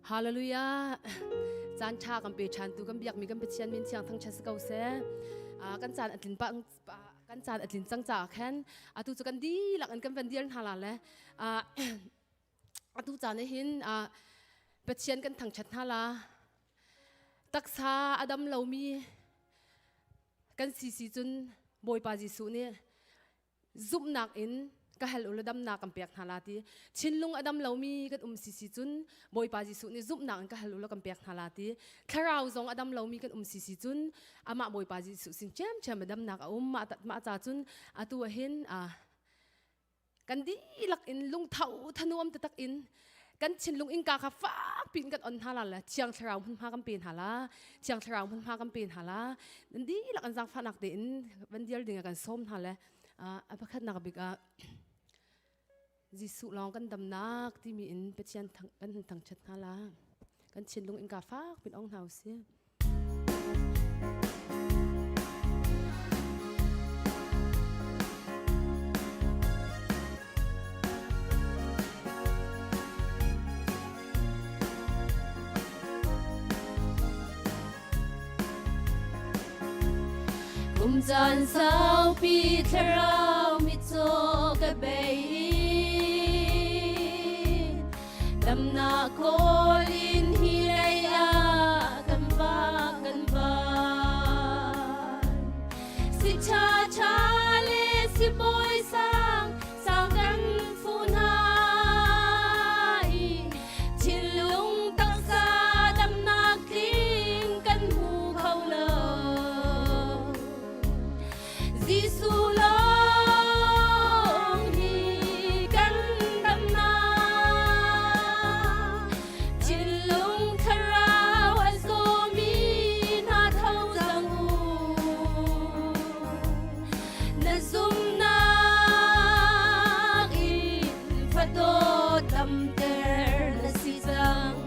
Hallelujah. Caan ṭha kan pe ṭhan tu kan biakmi kan Pathian min thiang thangṭhat si ko seh. Kan caan a tlin pa kan caan a tlin cang caah khan atu cu kan dihlak in kan van dir hna la le atu caan ah hin Pathian kan thangṭhat hna la. Taksa a dam lomi kan si si cun Bawipa Jesuh nih zumhnak in ka hal ula damnak kan pek hna la ti thinlung a dam lomi kan um si si cun Bawipa Jesuh nih zumhnak in ka hal ula kan pek hna la ti thlarau zong a dam lomi kan um si si cun amah Bawipa Jesuh sin ṭhiamṭhiam a damnak a um mah mah ca cun atu ah hin kan dihlak in lungtho thanuam taktak in kan thinlung innka kha fak piin kan on hna la le thiang thlarau hmunhma kan pe hna la thiang thlarau hmunhma kan pe hna la nan dihlak an zaangfahnak tein van dial ding ah kan sawm hna le a pakhatnak bik ah Jesuh lawng kan damnak timi in Pathian kan thangṭhat hna la kan thinlung innka fak pin ong hna usih. Kum caan saupi thlarau mitcaw ka bei Damnak kawl in hi lei ah kan va kan van. Si ṭha ṭha le si bawi sang sang kan fu hna i thinlung taksa damnak tling kan hmu kho lo. Jesuh lawng hi kan damnak. Thinlung thlarau a zawmi hna tho cang u. Na zumnak in fadaw damter na si cang.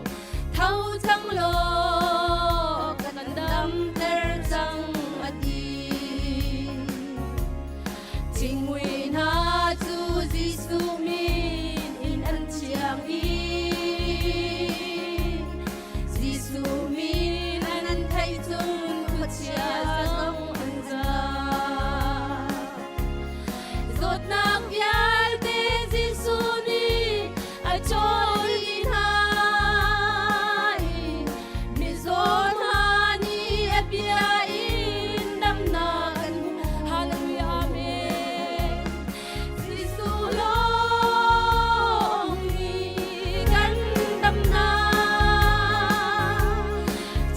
Tho cang law kan damter cang a ti. Thingmui hna cu Jesuh min in an thiang i Jesuh min an theih cun khuachia zong an zam. Zawtnak vialte Jesuh nih a cawl i hna i mizaw hna nih a bia in damnak an hmu. Hallelujah, Amen. Jesuh lawng nih kan damnak.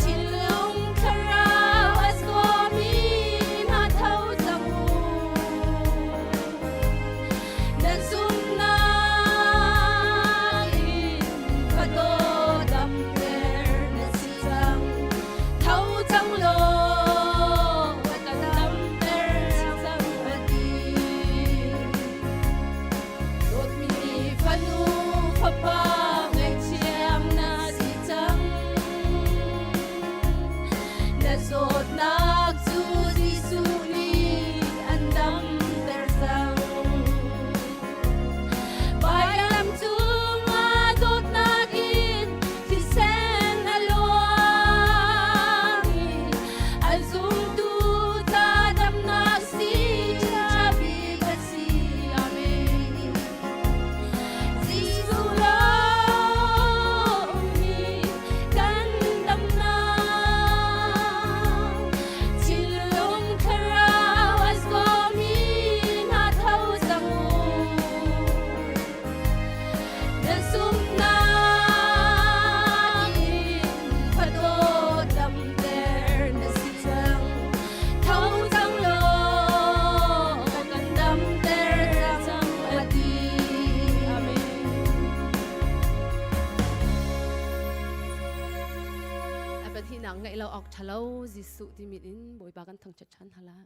Thinlung thlarau a zuami hna tho cang u. Na zumnak in fadaw damter na si cang. Tho cang law kan damter cang a ti. Dawtmi fanu fapa ngaihthiam na si cang. Na zawtnak cu Jesuh nih an damter cang. Vailam cungah dawtnak in thisen a luang i a zumtu ca damnak si ṭha bik a si. Amen. Jesuh lawng nih kan damnak. Thinlung thlarau a zawmi hna tho cang u. Na zumhnak in fadaw damter na si cang. Tho cang law kan damter cang a ti. Amen. A pahnihnak ngaih lo awk ṭha lo Jesuh timi in Bawipa kan thangṭhat ṭhan hna la.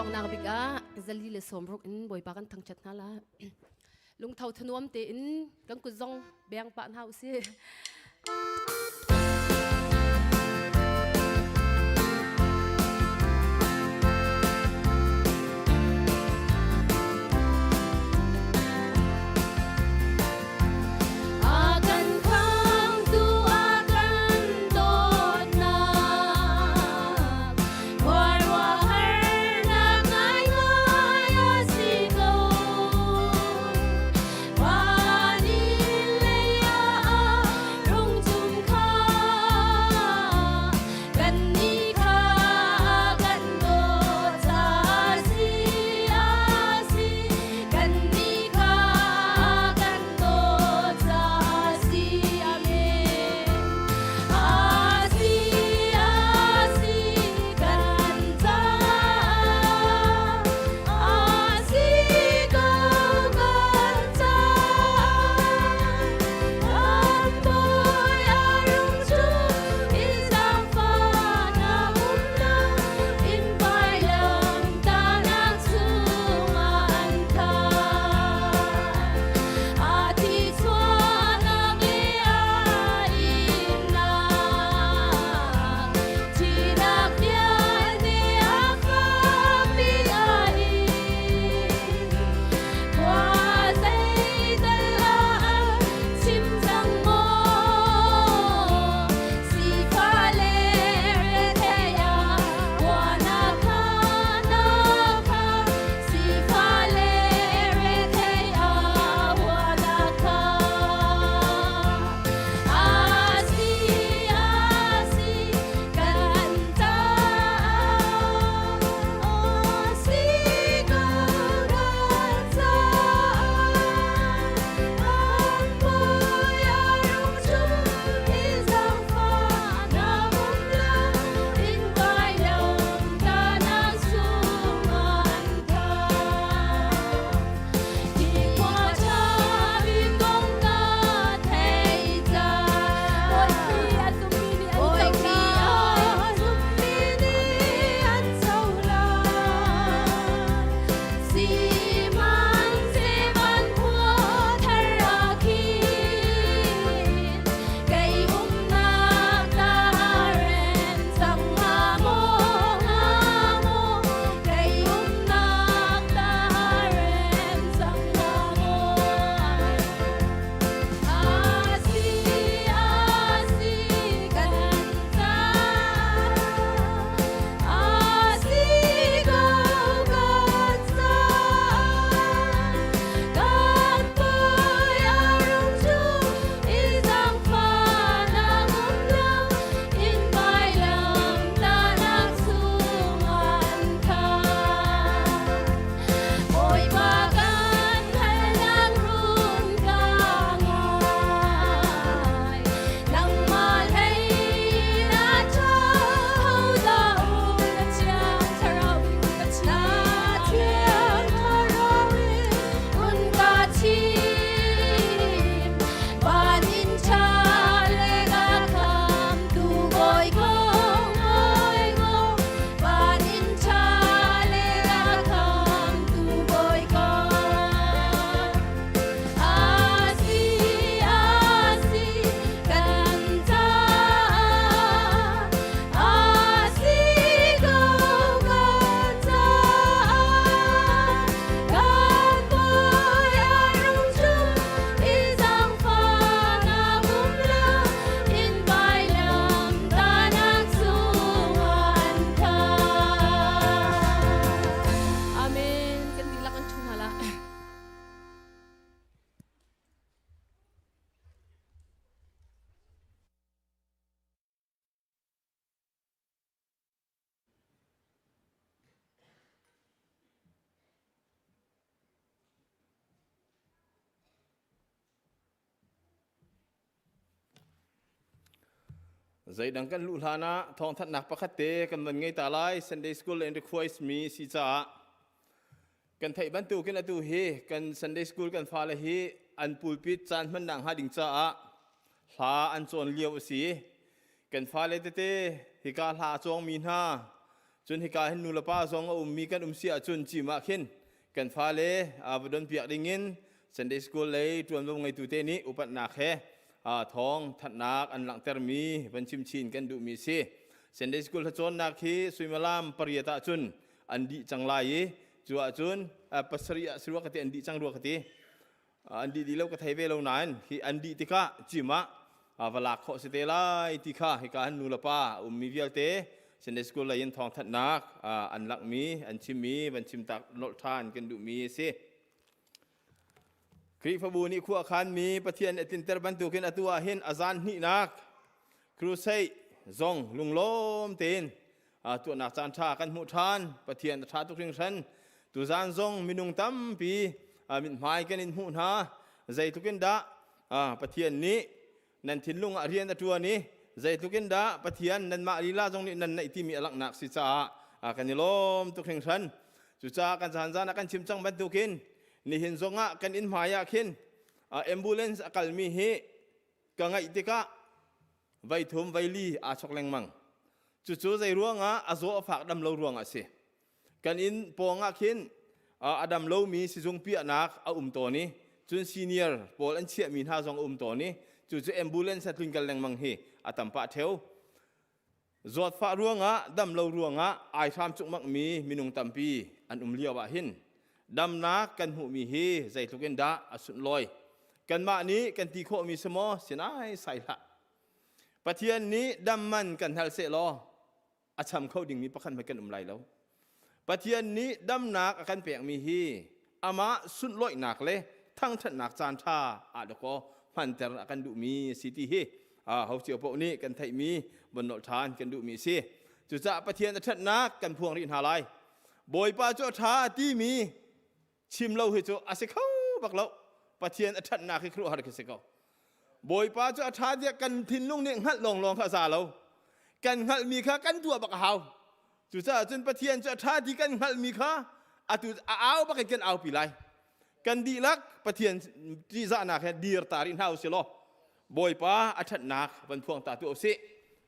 Donghnak bik ah 460 in Bawipa kan thangṭhat hna la. Lungtho thanuam tein kan kut zong beng pah hna usih. A kan khamtu a kan dawtnak khuaruahharnak ngaingai a si ko. Van in lei ah rung ṭum kha kannih kha a kan dawt caah si a si. Kannih kha a kan dawt caah si. Amen. A si, a si, kan caah. A si ko kan caah. Kan Bawi a rung ṭum in zaangfahnak um lo in vailamtahnak chungah an thah. A thi chuahnak le a innak thihnak vialte a fakpi a in. Khua zeital ah a chim cang maw? Sifah le rethei ah huanak kha na kha. Sifah le rethei ah huanak kha. A si, a si, kan caah. A si ko kan caah. Kan Bawi a rung ṭum in zaangfahnak um lo in vailamtahnak chungah an thah. Hi khua ṭha bik kong ka thei cang. Bawi Khrih a zummi nih an cohlan. Sihmanhseh van khua thar ah khin kei umnak ta rem cang hnga maw, hnga maw? Kei umnak ta rem cang hnga maw? A si, a si, kan caah. A si ko kan caah. Kan Bawi a rung ṭum in zaangfahnak um lo in vailamtahnak chungah an thah. Bawipa kan halnak run ka ngai. Nangmah hlei in a ṭha hodah um na thiang thlarau in ka thiang thlarau in run ka thim. Van in ṭha le ka khamtu Bawi kong, Bawi kong. Van in ṭha le ka khamtu Bawi kong. A si, a si, kan caah. A si ko kan caah. Kan Bawi a rung ṭum in zaangfahnak um lo in vailamtahnak chungah an thah. Amen. Kan dihlak an ṭhu hna la. Zeidang kan luh hlan ah thawngthanhnak pakhat te kan van ngei ta lai. Sunday School and request mi si caah kan theih bantukin atu hi kan Sunday School kan fale hi an pulpit caan hmannak hnga ding caah hla an cawn lio a si. Kan fale tete hika hla a cawngmi hna. Cun hika hin nu le pa zong a ummi kan um si ahcun cim ah khin kan fale va donpiak dingin Sunday School lei ṭuanvo ngeitu te nih upatnak he thawng thanhnak an langhtermi van chim chin kan duhmi si. Sunday School hlacawnnak hi suimilam pariat ah cun an dih cang lai i cu ahcun pasarih ah si rua ka ti an dih cang rua ka ti. An dih dih lo ka thei ve lo nain hi an dih tikah cim ah va lak khawh si te lai ti kha hika han nu le pa ummi vialte Sunday school lei in thawngthanhnak an lakmi an chimmi van chim tak nolh ṭhan kan duhmi a si. Khrihfabu nih khua khanmi Pathian a tlinter bantukin atu ah hin a zan hnihnak crusade zong lunglawm tein tuahnak caan ṭha kan hmuh ṭhan. Pathian a ṭha tuk hringhran. Tuzaan zong minung tampi mithmai kan in hmuh hna. Zeitluk in dah Pathian nih nan thinlung ah rian a ṭuan i zeitluk in dah Pathian nanmah lila zong nih nan naih timi a langhnak si caah kan i lawm tuk hringhran. Cucaah kan zan zan ah kan chim cang bantukin nihin zongah kan inn hmai ah khin ambulance a kalmi hi ka ngaih tikah voi thum voi li aa chok lengmang. Cucu zei ruangah a zaw a fak dam lo ruangah a si. Kan inn pawng ah khin a dam lomi sizung piahnak a um tawn i cun senior pawl an chiahmi hna zong a um tawn i cucu ambulance a tlun kal lengmang hi a tam pah theo. Zawtfah ruangah dam lo ruangah ai hram cukmakmi minung tampi an um lio ah hin damnak kan hmuhmi hi zeitluk in dah a sunlawi. Kanmah nih kan ti khawhmi si maw sinai sai hlah. Pathian nih dam man kan hal seh law a cham kho dingmi pakhat hmanh kan um lai lo. Pathian nih damnak a kan pekmi hi amah sunhlawihnak le thangṭhatnak caan ṭha ah dakaw hmanter a kan duhmi a si ti hi ho cio paoh nih kan theihmi von nolh ṭhan kan duhmi a si. Cucaah Pathian a ṭhatnak kan phuang rih hna lai. Bawipa cu a ṭha timi chim lo hi cu a si kho bak lo. Pathian a ṭhatnak hi khuaruahhar khi si ko. Bawipa cu a ṭha tiah kan thinlung nih hngalh lawnglawng kha a za lo. Kan hngalhmi kha kan tuah bak a hau. Cucaah cun Pathian cu a ṭha ti kan hngalhmi kha atu a au bak in kan aupi lai. Kan dihlak Pathian ṭihzahnak he dir ta rih hna u sih law Bawipa a ṭhatnak van phuang ta tuah u sih.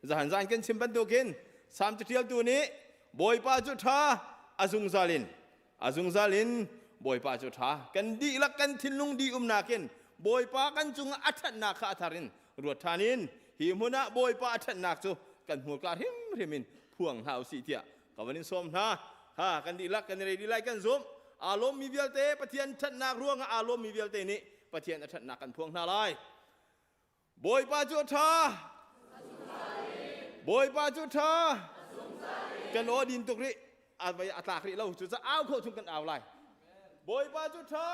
Zahan zan kan chim bantukin Salm caṭialtu nih Bawipa cu ṭha a zungzal in A zungzal in Bawipa cu ṭha. Kan dihlak kan thinlung dih umnak in Bawipa kan cungah a ṭhatnak kha a thar in ruat ṭhan in hi hmun ah Bawipa a ṭhatnak cu kan hmurka hrimhrim in phuang hna usih tiah ka van in sawm hna. Ha kan dihlak kan i ready lai kan zumh. Aa lawmmi vialte Pathian ṭhatnak ruangah aa lawmmi vialte nih Pathian a ṭhatnak kan phuang hna lai. Bawipa cu a ṭha. Bawipa cu a ṭha. Kan aw din tuk rih. A vai a tlak rih lo. Cucaah au khawh chung kan au lai. Bawipa cu ṭha.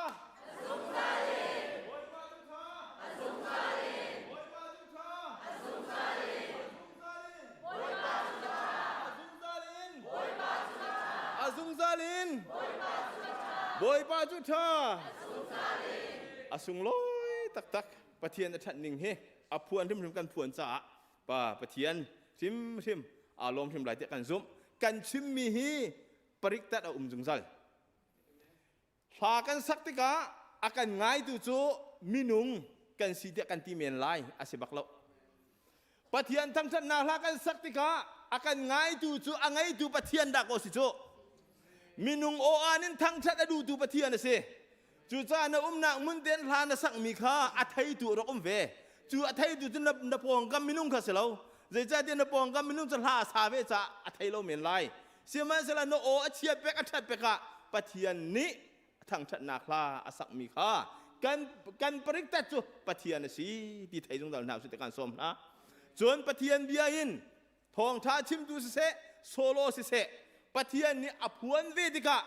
Bawipa cu ṭha. Bawipa cu ṭha. A zungzal in. Bawipa cu ṭha. A sunglawi taktak. Pathian a ṭhat ning hi a phuan hrimhrim kan phuan caah pa Pathian hrimhrim aa lawm hrim lai tiah kan zumh. Kan chimmi hi pariktat a um zungzal. Hla kan sak tikah a kan ngaitu cu minung kan si tiah kan ti men lai a si bak lo. Pathian thangṭhatnak hla kan sak tikah a kan ngaitu cu a ngeitu Pathian dah kaw si cu. Minung aw-an in thangṭhat a duhtu Pathian a si. Cucaah na umnak hmun tein hla na sakmi kha a theitu a rak um ve. Cu a theitu cu na, na pawngkam minung kha si lo. Zeicahtiah na pawngkam minung cu hla a sa ve caah a thei lo men lai. Sihmanhsehlaw na aw a chiat pek a ṭhat pek ah Pathian nih thangṭhatnak hla a sakmi kha kan kan pariktat cu Pathian a si ti thei zungzal hna usih ti kan sawm hna. Cun Pathian bia in thawngṭha chimtu siseh, solo siseh, Pathian nih a phuan ve tikah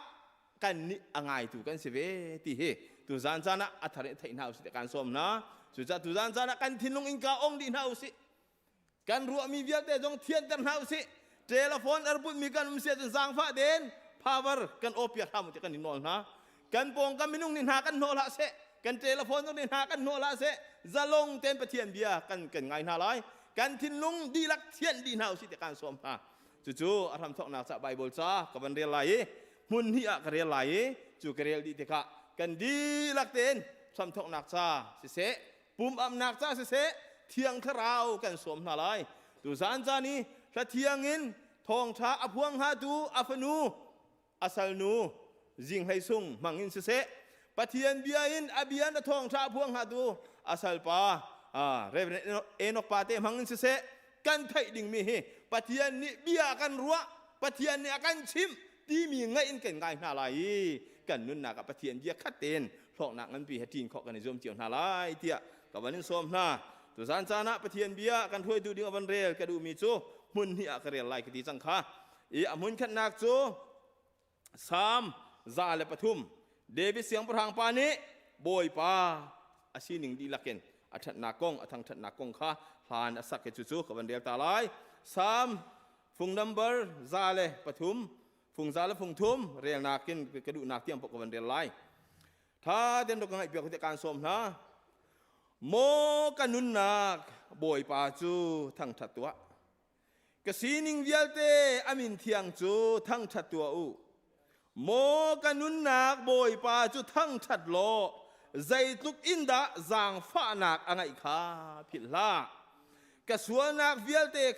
kan nih a ngaitu kan si ve ti hi tuzan caan ah a thar in theih hna usih ti kan sawm hna. Cucaah tuzan caan ah kan thinlung innka ong dih hna usih. Kan ruahmi vialte zong thianter hna usih. Telephone arbutmi kan um si ahcun zaangfah den power kan aw piak hram ti kan i nawl hna. Kan pawngkam minung nih hna kan hnawh hlah seh. Kan telephone nih hna kan hnawh hlah seh. Zalong ten Pathian bia kan kan ngai hna lai. Kan thinlung dihlak thianh dih hna usih ti kan sawm hna. Cucu a hramthawknak ca Bible ca ka van rel lai i hmun hnih ah ka rel lai i cu ka rel dih tikah kan dihlak tein hramthawknak ca siseh pumamnak ca siseh thiang thlarau kan sawm hna lai tuzan caan i hla thiang in Thawngṭha a phuang hngatu a fanu a salnu Zinghlei Sung hmang in siseh Pathian bia in a bia na thawngṭha a phuang hngatu a salpa Reverend Enoch pa te hmang in siseh kan theih dingmi hi Pathian nih bia a kan ruah Pathian nih a kan chimh timi ngaih in kan ngai hna lai i kan nunnak ah Pathian bia khat tein hlawknak nganpi he ṭin khawh kan i zuam cio hna lai tiah ka van in sawm hna. Tuzan caan ah Pathian bia kan hruaitu ding a van rel ka duhmi cu hmun hnih ah ka rel lai ka ti cang kha. I a hmun khatnak cu Salm 103 David siangpahrang pa nih Bawipa a sining dihlak in a ṭhatnak kong a thangṭhatnak kong kha hlan a sak i cucu ka van rel ta lai. Salm fung number 103 fung 103 relnak in ka duhnak tiang paoh ka van rel lai. Tha ten rak ka ngaihpiak te kaan sawm hna. Maw ka nunnak Bawipa cu thangṭhat tuah. Ka sining vialte a min thiang cu thangṭhat tuah u. Maw ka nunnak Bawipa cu thangṭhat law zeitluk in dah zaangfahnak a ngeih kha philh hlah. Ka sualnak vialte kha.